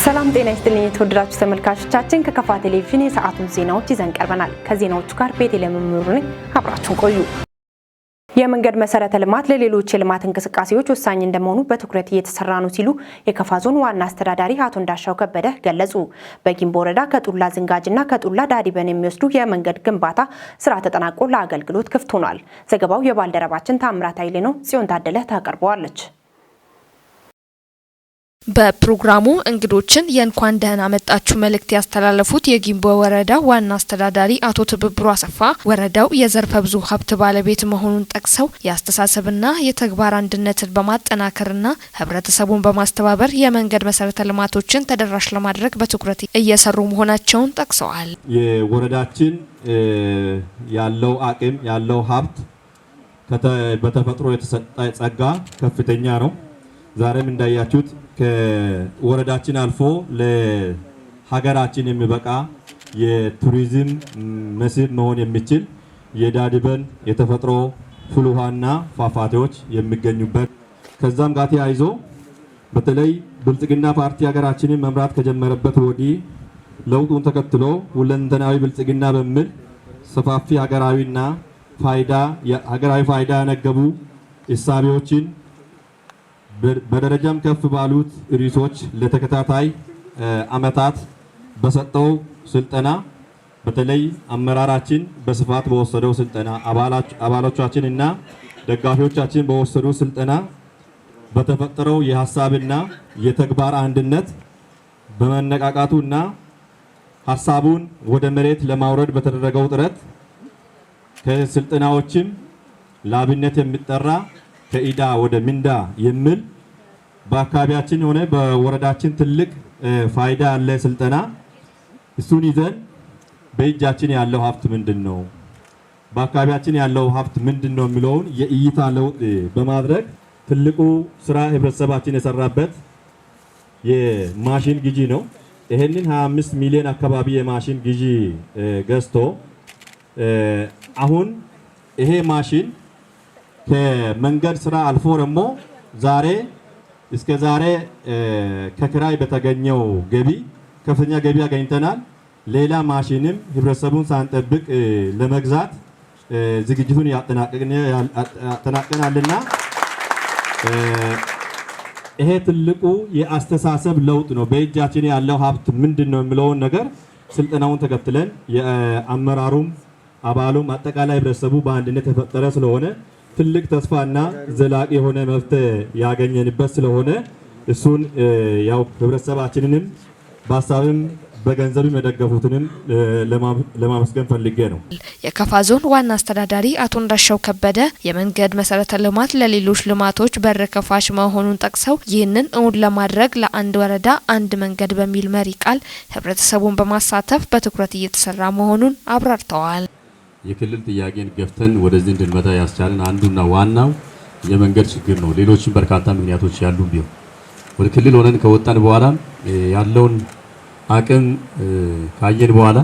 ሰላም ጤና ይስጥልኝ የተወደዳችሁ ተመልካቾቻችን፣ ከከፋ ቴሌቪዥን የሰዓቱን ዜናዎች ይዘን ቀርበናል። ከዜናዎቹ ጋር ቤቴልሔም መምህሩ ነኝ። አብራችሁን ቆዩ። የመንገድ መሰረተ ልማት ለሌሎች የልማት እንቅስቃሴዎች ወሳኝ እንደመሆኑ በትኩረት እየተሰራ ነው ሲሉ የከፋ ዞን ዋና አስተዳዳሪ አቶ እንዳሻው ከበደ ገለጹ። በጊምቦ ወረዳ ከጡላ ዝንጋጅና ከጡላ ዳዲበን የሚወስዱ የመንገድ ግንባታ ስራ ተጠናቆ ለአገልግሎት ክፍት ሆኗል። ዘገባው የባልደረባችን ታምራት ኃይሌ ነው። ጽዮን ታደለ ታቀርበዋለች። በፕሮግራሙ እንግዶችን የእንኳን ደህና መጣችሁ መልእክት ያስተላለፉት የጊምቦ ወረዳ ዋና አስተዳዳሪ አቶ ትብብሩ አሰፋ ወረዳው የዘርፈ ብዙ ሀብት ባለቤት መሆኑን ጠቅሰው የአስተሳሰብና የተግባር አንድነትን በማጠናከርና ሕብረተሰቡን በማስተባበር የመንገድ መሰረተ ልማቶችን ተደራሽ ለማድረግ በትኩረት እየሰሩ መሆናቸውን ጠቅሰዋል። የወረዳችን ያለው አቅም፣ ያለው ሀብት፣ በተፈጥሮ የተሰጠ ጸጋ ከፍተኛ ነው። ዛሬም እንዳያችሁት ከወረዳችን አልፎ ለሀገራችን የሚበቃ የቱሪዝም መስህብ መሆን የሚችል የዳዲበን የተፈጥሮ ፍል ውሃና ፏፏቴዎች የሚገኙበት፣ ከዛም ጋር ተያይዞ በተለይ ብልጽግና ፓርቲ ሀገራችንን መምራት ከጀመረበት ወዲህ ለውጡን ተከትሎ ሁለንተናዊ ብልጽግና በሚል ሰፋፊ ሀገራዊ ፋይዳ ያነገቡ እሳቤዎችን በደረጃም ከፍ ባሉት ርዕሶች ለተከታታይ ዓመታት በሰጠው ስልጠና፣ በተለይ አመራራችን በስፋት በወሰደው ስልጠና፣ አባሎቻችን እና ደጋፊዎቻችን በወሰዱ ስልጠና በተፈጠረው የሀሳብና የተግባር አንድነት በመነቃቃቱና ሀሳቡን ወደ መሬት ለማውረድ በተደረገው ጥረት ከስልጠናዎችም ለአብነት የሚጠራ ከኢዳ ወደ ምንዳ የሚል በአካባቢያችን ሆነ በወረዳችን ትልቅ ፋይዳ ያለ ስልጠና፣ እሱን ይዘን በእጃችን ያለው ሀብት ምንድን ነው፣ በአካባቢያችን ያለው ሀብት ምንድን ነው የሚለውን የእይታ ለውጥ በማድረግ ትልቁ ስራ ህብረተሰባችን የሰራበት የማሽን ግዢ ነው። ይሄንን 25 ሚሊዮን አካባቢ የማሽን ግዢ ገዝቶ አሁን ይሄ ማሽን ከመንገድ ስራ አልፎ ደግሞ ዛሬ እስከ ዛሬ ከክራይ በተገኘው ገቢ ከፍተኛ ገቢ አገኝተናል። ሌላ ማሽንም ህብረተሰቡን ሳንጠብቅ ለመግዛት ዝግጅቱን ያጠናቅናልና ይሄ ትልቁ የአስተሳሰብ ለውጥ ነው። በእጃችን ያለው ሀብት ምንድን ነው የሚለውን ነገር ስልጠናውን ተከትለን የአመራሩም አባሉም አጠቃላይ ህብረተሰቡ በአንድነት የፈጠረ ስለሆነ ትልቅ ተስፋና ዘላቂ የሆነ መፍትሄ ያገኘንበት ስለሆነ እሱን ያው ህብረተሰባችንንም በሀሳብም በገንዘብም የደገፉትንም ለማመስገን ፈልጌ ነው። የከፋ ዞን ዋና አስተዳዳሪ አቶ እንዳሻው ከበደ የመንገድ መሰረተ ልማት ለሌሎች ልማቶች በር ከፋች መሆኑን ጠቅሰው ይህንን እውን ለማድረግ ለአንድ ወረዳ አንድ መንገድ በሚል መሪ ቃል ህብረተሰቡን በማሳተፍ በትኩረት እየተሰራ መሆኑን አብራርተዋል። የክልል ጥያቄን ገፍተን ወደዚህ እንድንመጣ ያስቻለን አንዱና ዋናው የመንገድ ችግር ነው። ሌሎችም በርካታ ምክንያቶች ያሉ ቢሆን ወደ ክልል ሆነን ከወጣን በኋላ ያለውን አቅም ካየን በኋላ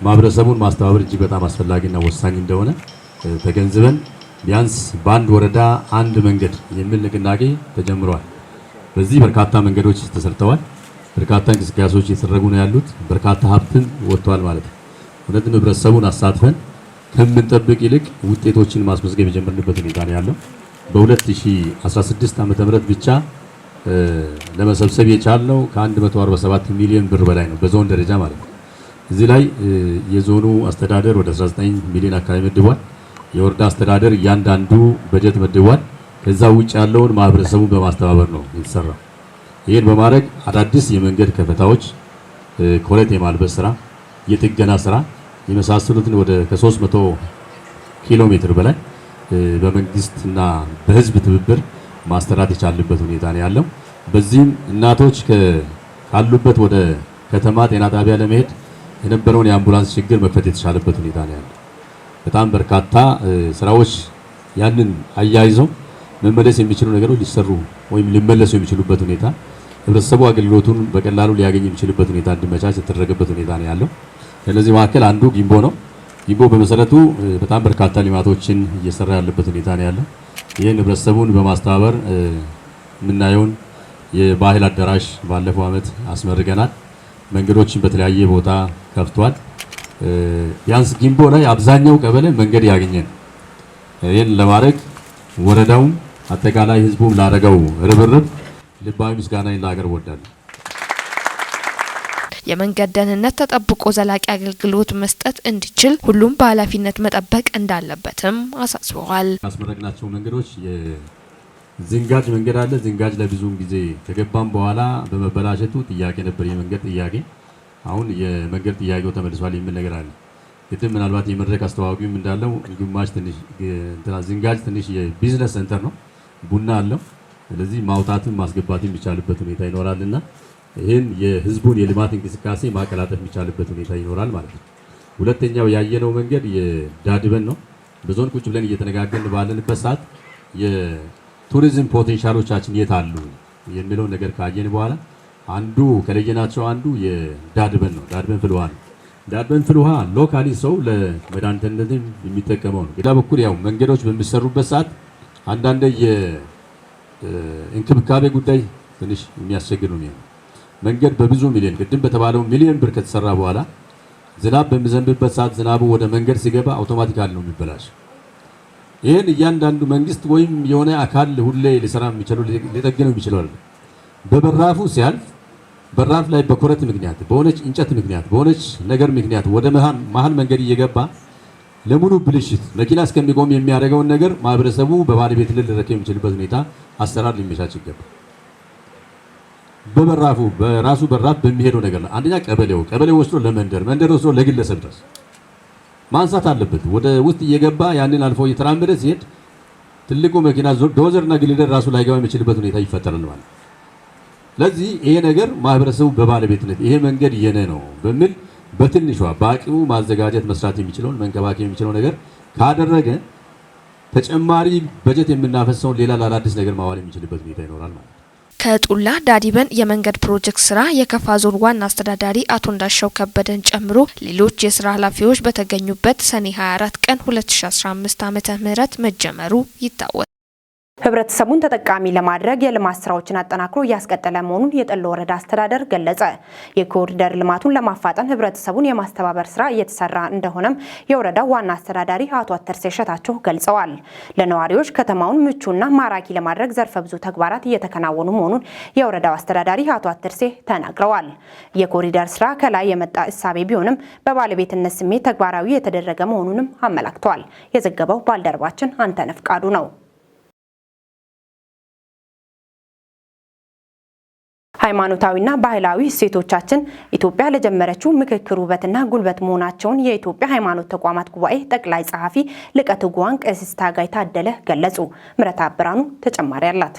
ማህበረሰቡን ማስተባበር እጅግ በጣም አስፈላጊና ወሳኝ እንደሆነ ተገንዝበን ቢያንስ በአንድ ወረዳ አንድ መንገድ የሚል ንቅናቄ ተጀምሯል። በዚህ በርካታ መንገዶች ተሰርተዋል። በርካታ እንቅስቃሴዎች እየተደረጉ ነው ያሉት። በርካታ ሀብትም ወጥቷል ማለት ነው። እውነትም ህብረተሰቡን አሳትፈን ከምንጠብቅ ይልቅ ውጤቶችን ማስመዝገብ የጀመርንበት ሁኔታ ነው ያለው። በ2016 ዓ.ም ብቻ ለመሰብሰብ የቻልነው ከ147 ሚሊዮን ብር በላይ ነው፣ በዞን ደረጃ ማለት ነው። እዚህ ላይ የዞኑ አስተዳደር ወደ 19 ሚሊዮን አካባቢ መድቧል። የወረዳ አስተዳደር እያንዳንዱ በጀት መድቧል። ከዛ ውጭ ያለውን ማህበረሰቡን በማስተባበር ነው የተሰራው። ይህን በማድረግ አዳዲስ የመንገድ ከፈታዎች፣ ኮረት የማልበስ ስራ፣ የጥገና ስራ የመሳሰሉትን ወደ ከ300 ኪሎ ሜትር በላይ በመንግስትና በህዝብ ትብብር ማሰራት የቻልንበት ሁኔታ ነው ያለው። በዚህም እናቶች ካሉበት ወደ ከተማ ጤና ጣቢያ ለመሄድ የነበረውን የአምቡላንስ ችግር መክፈት የተቻለበት ሁኔታ ነው ያለው። በጣም በርካታ ስራዎች ያንን አያይዘው መመለስ የሚችሉ ነገሮች ሊሰሩ ወይም ሊመለሱ የሚችሉበት ሁኔታ፣ ህብረተሰቡ አገልግሎቱን በቀላሉ ሊያገኝ የሚችልበት ሁኔታ እንዲመቻች የተደረገበት ሁኔታ ነው ያለው። ከነዚህ መካከል አንዱ ጊምቦ ነው። ጊምቦ በመሰረቱ በጣም በርካታ ልማቶችን እየሰራ ያለበት ሁኔታ ነው ያለው። ይህን ህብረተሰቡን በማስተባበር የምናየውን የባህል አዳራሽ ባለፈው ዓመት አስመርቀናል። መንገዶችን በተለያየ ቦታ ከፍቷል። ቢያንስ ጊምቦ ላይ አብዛኛው ቀበሌ መንገድ ያገኘን። ይህን ለማድረግ ወረዳውም አጠቃላይ ህዝቡም ላደረገው ርብርብ ልባዊ ምስጋናዬን ላቀርብ እወዳለሁ። የመንገድ ደህንነት ተጠብቆ ዘላቂ አገልግሎት መስጠት እንዲችል ሁሉም በኃላፊነት መጠበቅ እንዳለበትም አሳስበዋል። ያስመረቅናቸው መንገዶች የዝንጋጅ መንገድ አለ። ዝንጋጅ ላይ ብዙውን ጊዜ ከገባም በኋላ በመበላሸቱ ጥያቄ ነበር፣ የመንገድ ጥያቄ። አሁን የመንገድ ጥያቄው ተመልሷል የሚል ነገር አለ። ቅድም ምናልባት የመድረክ አስተዋዋቂውም እንዳለው ግማሽ ትንሽ እንትና ዝንጋጅ ትንሽ የ business center ነው፣ ቡና አለው። ስለዚህ ማውጣትም ማስገባትም የሚቻልበት ሁኔታ ይኖራልና ይህን የህዝቡን የልማት እንቅስቃሴ ማቀላጠፍ የሚቻልበት ሁኔታ ይኖራል ማለት ነው። ሁለተኛው ያየነው መንገድ የዳድበን ነው። በዞን ቁጭ ብለን እየተነጋገርን ባለንበት ሰዓት የቱሪዝም potential ኦቻችን የት አሉ የሚለው ነገር ካየን በኋላ አንዱ ከለየናቸው አንዱ የዳድበን ነው። ዳድበን ፍልውሃ ነው። ዳድበን ፍልውሃ locally ሰው ለመድኃኒትነት የሚጠቀመው ነው። ሌላ በኩል ያው መንገዶች በሚሰሩበት ሰዓት አንዳንዴ የእንክብካቤ ጉዳይ ትንሽ የሚያስቸግር ነው የሚሆነው። መንገድ በብዙ ሚሊዮን ቅድም በተባለው ሚሊዮን ብር ከተሰራ በኋላ ዝናብ በሚዘንብበት ሰዓት ዝናቡ ወደ መንገድ ሲገባ automatically ነው የሚበላሽ። ይህን እያንዳንዱ መንግስት ወይም የሆነ አካል ሁሌ ሊሰራ የሚችለው ሊጠግነው የሚችለው አይደለም። በበራፉ ሲያልፍ በራፍ ላይ በኮረት ምክንያት፣ በሆነች እንጨት ምክንያት፣ በሆነች ነገር ምክንያት ወደ መሀል መንገድ እየገባ ለሙሉ ብልሽት መኪና እስከሚቆም የሚያደርገውን ነገር ማህበረሰቡ በባለቤትነት ሊረከብ የሚችልበት ሁኔታ አሰራር ሊመቻች ይገባል። በበራፉ በራሱ በራፍ በሚሄደው ነገር ላይ አንደኛ ቀበሌው ወስዶ ለመንደር፣ መንደር ወስዶ ለግለሰብ ድረስ ማንሳት አለበት። ወደ ውስጥ እየገባ ያንን አልፎ እየተራመደ ሲሄድ ትልቁ መኪና ዶዘርና ግሪደር ራሱ ላይገባ የሚችልበት ሁኔታ ይፈጠራል ማለት ነው። ስለዚህ ይሄ ነገር ማህበረሰቡ በባለቤትነት ይሄ መንገድ የኔ ነው በሚል በትንሿ በአቅሙ ማዘጋጀት መስራት የሚችለውን መንከባከብ የሚችለው ነገር ካደረገ ተጨማሪ በጀት የምናፈሰውን ሌላ ለአዳዲስ ነገር ማዋል የሚችልበት ሁኔታ ይኖራል ማለት ነው። ከጡላ ዳዲበን የመንገድ ፕሮጀክት ስራ የከፋ ዞን ዋና አስተዳዳሪ አቶ እንዳሻው ከበደን ጨምሮ ሌሎች የስራ ኃላፊዎች በተገኙበት ሰኔ 24 ቀን 2015 ዓመተ ምህረት መጀመሩ ይታወሳል። ህብረተሰቡን ተጠቃሚ ለማድረግ የልማት ስራዎችን አጠናክሮ እያስቀጠለ መሆኑን የጠሎ ወረዳ አስተዳደር ገለጸ። የኮሪደር ልማቱን ለማፋጠን ህብረተሰቡን የማስተባበር ስራ እየተሰራ እንደሆነም የወረዳው ዋና አስተዳዳሪ አቶ አተርሴ እሸታቸው ገልጸዋል። ለነዋሪዎች ከተማውን ምቹና ማራኪ ለማድረግ ዘርፈ ብዙ ተግባራት እየተከናወኑ መሆኑን የወረዳው አስተዳዳሪ አቶ አተርሴ ተናግረዋል። የኮሪደር ስራ ከላይ የመጣ እሳቤ ቢሆንም በባለቤትነት ስሜት ተግባራዊ የተደረገ መሆኑንም አመላክተዋል። የዘገበው ባልደረባችን አንተነህ ፍቃዱ ነው። ሃይማኖታዊና ባህላዊ እሴቶቻችን ኢትዮጵያ ለጀመረችው ምክክር ውበትና ጉልበት መሆናቸውን የኢትዮጵያ ሃይማኖት ተቋማት ጉባኤ ጠቅላይ ጸሐፊ ሊቀ ትጉሃን ቀሲስ ታጋይ ታደለ ገለጹ። ምረታ ብርሃኑ ተጨማሪ አላት።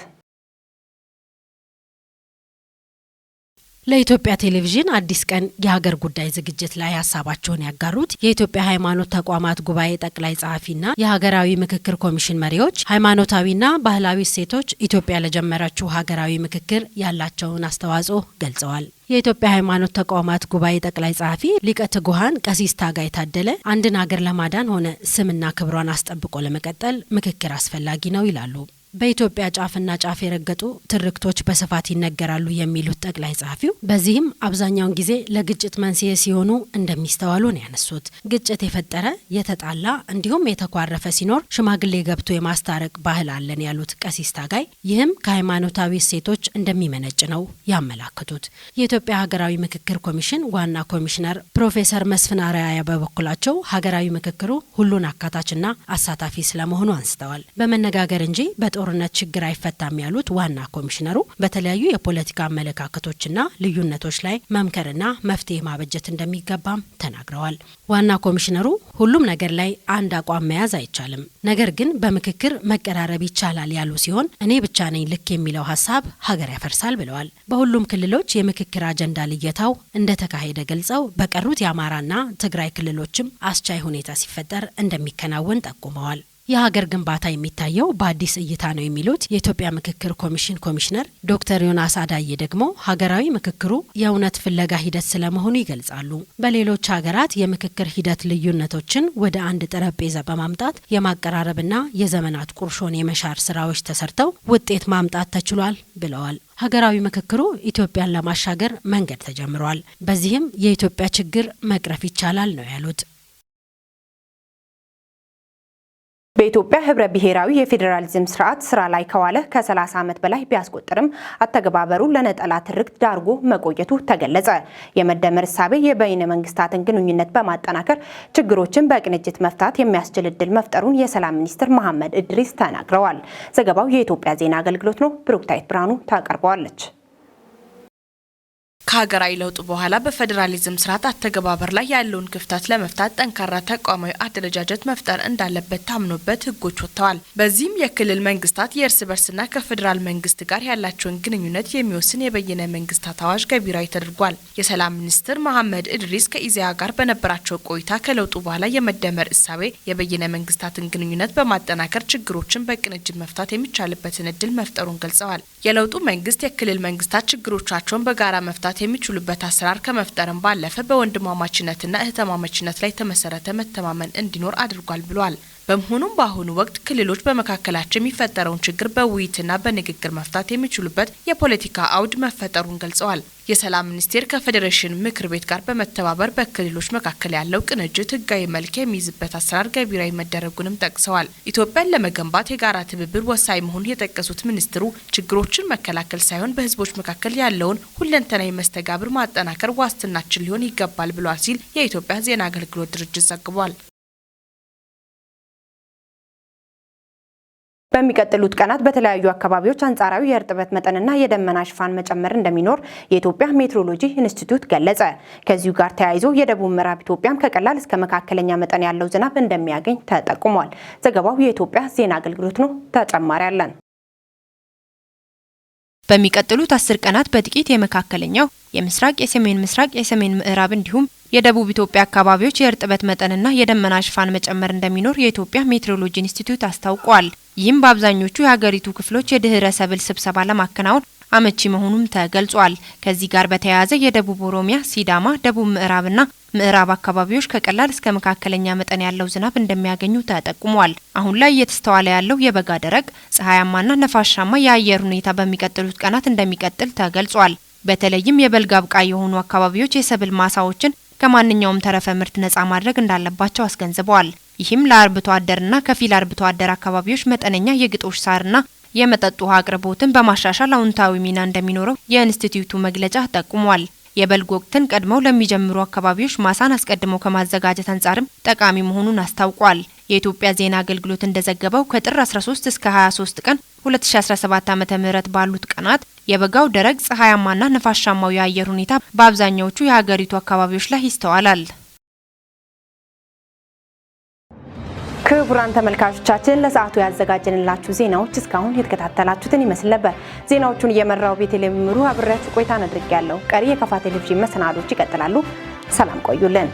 ለኢትዮጵያ ቴሌቪዥን አዲስ ቀን የሀገር ጉዳይ ዝግጅት ላይ ሀሳባቸውን ያጋሩት የኢትዮጵያ ሃይማኖት ተቋማት ጉባኤ ጠቅላይ ጸሐፊና የሀገራዊ ምክክር ኮሚሽን መሪዎች ሃይማኖታዊና ባህላዊ እሴቶች ኢትዮጵያ ለጀመረችው ሀገራዊ ምክክር ያላቸውን አስተዋጽኦ ገልጸዋል። የኢትዮጵያ ሃይማኖት ተቋማት ጉባኤ ጠቅላይ ጸሐፊ ሊቀ ትጉሃን ቀሲስ ታጋይ ታደለ አንድን ሀገር ለማዳን ሆነ ስምና ክብሯን አስጠብቆ ለመቀጠል ምክክር አስፈላጊ ነው ይላሉ። በኢትዮጵያ ጫፍና ጫፍ የረገጡ ትርክቶች በስፋት ይነገራሉ የሚሉት ጠቅላይ ጸሐፊው በዚህም አብዛኛውን ጊዜ ለግጭት መንስኤ ሲሆኑ እንደሚስተዋሉ ነው ያነሱት። ግጭት የፈጠረ፣ የተጣላ እንዲሁም የተኳረፈ ሲኖር ሽማግሌ ገብቶ የማስታረቅ ባህል አለን ያሉት ቀሲስ ታጋይ ይህም ከሃይማኖታዊ እሴቶች እንደሚመነጭ ነው ያመላክቱት። የኢትዮጵያ ሀገራዊ ምክክር ኮሚሽን ዋና ኮሚሽነር ፕሮፌሰር መስፍን አርአያ በበኩላቸው ሀገራዊ ምክክሩ ሁሉን አካታችና አሳታፊ ስለመሆኑ አንስተዋል። በመነጋገር እንጂ በጦርነት ችግር አይፈታም ያሉት ዋና ኮሚሽነሩ በተለያዩ የፖለቲካ አመለካከቶችና ልዩነቶች ላይ መምከርና መፍትሄ ማበጀት እንደሚገባም ተናግረዋል። ዋና ኮሚሽነሩ ሁሉም ነገር ላይ አንድ አቋም መያዝ አይቻልም፣ ነገር ግን በምክክር መቀራረብ ይቻላል ያሉ ሲሆን እኔ ብቻ ነኝ ልክ የሚለው ሀሳብ ሀገር ያፈርሳል ብለዋል። በሁሉም ክልሎች የምክክር አጀንዳ ልየታው እንደተካሄደ ገልጸው በቀሩት የአማራና ትግራይ ክልሎችም አስቻይ ሁኔታ ሲፈጠር እንደሚከናወን ጠቁመዋል። የሀገር ግንባታ የሚታየው በአዲስ እይታ ነው የሚሉት የኢትዮጵያ ምክክር ኮሚሽን ኮሚሽነር ዶክተር ዮናስ አዳዬ ደግሞ ሀገራዊ ምክክሩ የእውነት ፍለጋ ሂደት ስለመሆኑ ይገልጻሉ። በሌሎች ሀገራት የምክክር ሂደት ልዩነቶችን ወደ አንድ ጠረጴዛ በማምጣት የማቀራረብና የዘመናት ቁርሾን የመሻር ስራዎች ተሰርተው ውጤት ማምጣት ተችሏል ብለዋል። ሀገራዊ ምክክሩ ኢትዮጵያን ለማሻገር መንገድ ተጀምሯል። በዚህም የኢትዮጵያ ችግር መቅረፍ ይቻላል ነው ያሉት። በኢትዮጵያ ህብረ ብሔራዊ የፌዴራሊዝም ስርዓት ስራ ላይ ከዋለ ከ30 ዓመት በላይ ቢያስቆጥርም አተገባበሩ ለነጠላ ትርክት ዳርጎ መቆየቱ ተገለጸ። የመደመር እሳቤ የበይነ መንግስታትን ግንኙነት በማጠናከር ችግሮችን በቅንጅት መፍታት የሚያስችል እድል መፍጠሩን የሰላም ሚኒስትር መሐመድ እድሪስ ተናግረዋል። ዘገባው የኢትዮጵያ ዜና አገልግሎት ነው። ብሩክታይት ብርሃኑ ታቀርበዋለች። ከሀገራዊ ለውጥ በኋላ በፌዴራሊዝም ስርዓት አተገባበር ላይ ያለውን ክፍተት ለመፍታት ጠንካራ ተቋማዊ አደረጃጀት መፍጠር እንዳለበት ታምኖበት ህጎች ወጥተዋል። በዚህም የክልል መንግስታት የእርስ በርስና ከፌዴራል መንግስት ጋር ያላቸውን ግንኙነት የሚወስን የበይነ መንግስታት አዋጅ ገቢራዊ ተደርጓል። የሰላም ሚኒስትር መሐመድ እድሪስ ከኢዜአ ጋር በነበራቸው ቆይታ ከለውጡ በኋላ የመደመር እሳቤ የበይነ መንግስታትን ግንኙነት በማጠናከር ችግሮችን በቅንጅት መፍታት የሚቻልበትን እድል መፍጠሩን ገልጸዋል። የለውጡ መንግስት የክልል መንግስታት ችግሮቻቸውን በጋራ መፍታት የሚችሉበት አሰራር ከመፍጠርም ባለፈ በወንድማማችነትና እህትማማችነት ላይ የተመሰረተ መተማመን እንዲኖር አድርጓል ብሏል። በመሆኑም በአሁኑ ወቅት ክልሎች በመካከላቸው የሚፈጠረውን ችግር በውይይትና በንግግር መፍታት የሚችሉበት የፖለቲካ አውድ መፈጠሩን ገልጸዋል። የሰላም ሚኒስቴር ከፌዴሬሽን ምክር ቤት ጋር በመተባበር በክልሎች መካከል ያለው ቅንጅት ህጋዊ መልክ የሚይዝበት አሰራር ገቢራዊ መደረጉንም ጠቅሰዋል። ኢትዮጵያን ለመገንባት የጋራ ትብብር ወሳኝ መሆኑን የጠቀሱት ሚኒስትሩ ችግሮችን መከላከል ሳይሆን በህዝቦች መካከል ያለውን ሁለንተናዊ መስተጋብር ማጠናከር ዋስትናችን ሊሆን ይገባል ብሏል ሲል የኢትዮጵያ ዜና አገልግሎት ድርጅት ዘግቧል። በሚቀጥሉት ቀናት በተለያዩ አካባቢዎች አንጻራዊ የእርጥበት መጠንና የደመና ሽፋን መጨመር እንደሚኖር የኢትዮጵያ ሜትሮሎጂ ኢንስቲትዩት ገለጸ። ከዚሁ ጋር ተያይዞ የደቡብ ምዕራብ ኢትዮጵያም ከቀላል እስከ መካከለኛ መጠን ያለው ዝናብ እንደሚያገኝ ተጠቁሟል። ዘገባው የኢትዮጵያ ዜና አገልግሎት ነው። ተጨማሪ አለን። በሚቀጥሉት 10 ቀናት በጥቂት የመካከለኛው፣ የምስራቅ፣ የሰሜን ምስራቅ፣ የሰሜን ምዕራብ እንዲሁም የደቡብ ኢትዮጵያ አካባቢዎች የእርጥበት መጠንና የደመና ሽፋን መጨመር እንደሚኖር የኢትዮጵያ ሜትሮሎጂ ኢንስቲትዩት አስታውቋል። ይህም በአብዛኞቹ የሀገሪቱ ክፍሎች የድህረ ሰብል ስብሰባ ለማከናወን አመቺ መሆኑም ተገልጿል። ከዚህ ጋር በተያያዘ የደቡብ ኦሮሚያ፣ ሲዳማ፣ ደቡብ ምዕራብና ምዕራብ አካባቢዎች ከቀላል እስከ መካከለኛ መጠን ያለው ዝናብ እንደሚያገኙ ተጠቁሟል። አሁን ላይ እየተስተዋለ ያለው የበጋ ደረቅ፣ ፀሐያማና ነፋሻማ የአየር ሁኔታ በሚቀጥሉት ቀናት እንደሚቀጥል ተገልጿል። በተለይም የበልግ አብቃይ የሆኑ አካባቢዎች የሰብል ማሳዎችን ከማንኛውም ተረፈ ምርት ነጻ ማድረግ እንዳለባቸው አስገንዝበዋል። ይህም ለአርብቶ አደርና ከፊል አርብቶ አደር አካባቢዎች መጠነኛ የግጦሽ ሳርና የመጠጥ ውሃ አቅርቦትን በማሻሻል አዎንታዊ ሚና እንደሚኖረው የኢንስቲትዩቱ መግለጫ ጠቁሟል። የበልግ ወቅትን ቀድመው ለሚጀምሩ አካባቢዎች ማሳን አስቀድመው ከማዘጋጀት አንጻርም ጠቃሚ መሆኑን አስታውቋል። የኢትዮጵያ ዜና አገልግሎት እንደዘገበው ከጥር 13 እስከ 23 ቀን 2017 ዓ.ም ባሉት ቀናት የበጋው ደረቅ፣ ፀሐያማና ነፋሻማው የአየር ሁኔታ በአብዛኛዎቹ የሀገሪቱ አካባቢዎች ላይ ይስተዋላል። ክቡራን ተመልካቾቻችን ለሰዓቱ ያዘጋጀንላችሁ ዜናዎች እስካሁን የተከታተላችሁትን ይመስል ነበር። ዜናዎቹን እየመራው ቤተልሔም ምሩ አብሬያችሁ ቆይታ አድርጌያለሁ። ቀሪ የከፋ ቴሌቪዥን መሰናዶች ይቀጥላሉ። ሰላም ቆዩልን።